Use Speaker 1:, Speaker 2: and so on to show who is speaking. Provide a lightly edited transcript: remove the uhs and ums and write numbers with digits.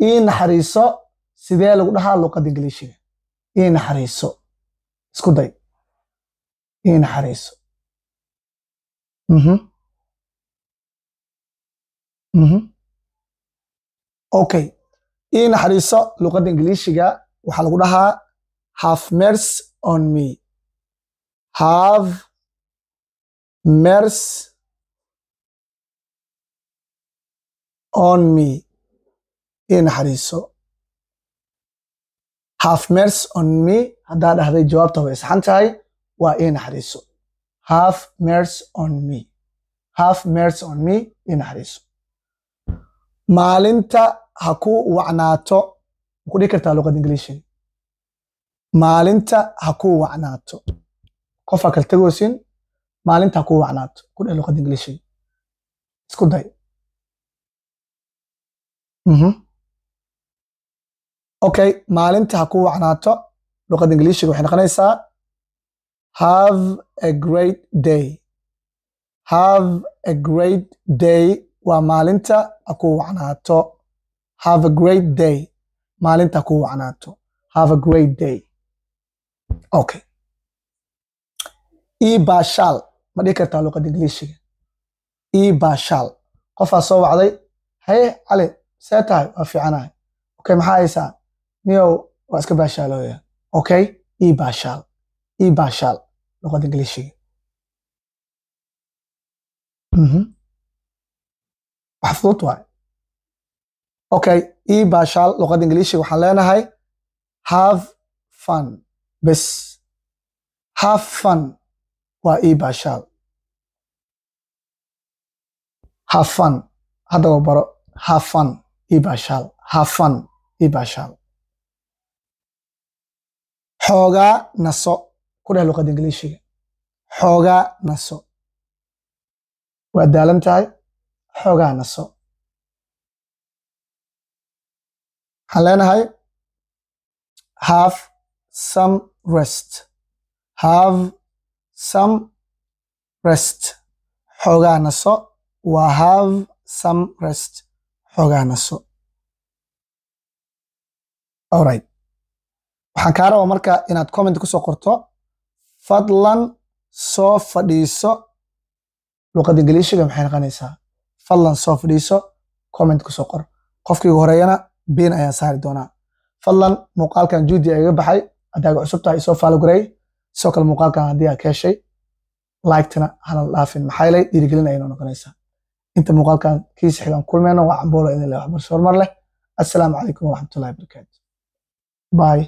Speaker 1: Ii naxariiso sidee lagu dhahaa luqadda Ingiliishiga? Ii naxariiso, isku day. Ii naxariiso. Okay, ii naxariiso luqadda Ingiliishiga waxaa lagu dhahaa "Have mercy on me." Have mercy on me. Ii naxariiso, "Have mercy on me" haddaa dhahday, jawaabta way saxan tahay. Waa ii naxariiso. Have mercy on me, have mercy on me, ii naxariiso. Maalinta ha ku wacnaato ma ku dhihi kartaa luqadda Ingiliishiga? Maalinta ha ku wacnaato, qofaa kala tegoosin, maalinta ha ku wacnaato ku dheh luqadda Ingiliishiga, isku day. Okay, maalinta ha ku wacnaato luqadda Ingiliishiga waxay noqonaysaa "Have a great day." Have a great day waa maalinta ha ku wacnaato. Have a great day, maalinta ha ku wacnaato. Have a great day. Okay, ii baashaal ma dhihi kartaa luqadda Ingiliishiga? Ii baashaal, qofaa soo wacday: "Haye Cali, see tahay?" "Waa fiicanahay." "Okay, maxaa haysaa?" "Niyow, waa iska baashaalooya." Okay, ii baashaal, ii baashaal luqadda Ingiliishiga. Wax fudud waay. Okay, ii baashaal luqadda Ingiliishiga waxaan leenahay "Have fun." Bes, "Have fun" waa ii baashaal. Have fun, haddaba baro. Have fun, ii baashaal. Have fun, ii baashaal. Xoogaa naso ku dheh luqadda Ingiliishiga. Xoogaa naso, waa daalan tahay, xoogaa naso. Waxaan leenahay "Have some rest." Have some rest, xoogaa naso waa "Have some rest", xoogaa naso. Alright, waxaan kaa rabaa marka inaad comment kusoo qorto "Fadlan soo fadhiiso" luqadda Ingiliishiga maxay noqonaysaa? Fadlan soo fadhiiso, comment kusoo qor. Qofkii ugu horeeyana pin ayaan saari doonaa. Fadlan muuqaalkan juudi igaga baxay, haddaaga cusub tahay isoo follow garey. Sidoo kale muuqaalkan haddii aad ka heshay, like-tana hana dhaafin, maxaa yeelay dhiirigelin ayay noo noqonaysaa. Inta muuqaalkan kiisa xigaan kulmeyno, waa Camboolo idin leh waxbarasho horumar leh. Assalaamu calaykum waraxmatullahi wabarakaatu. Bye.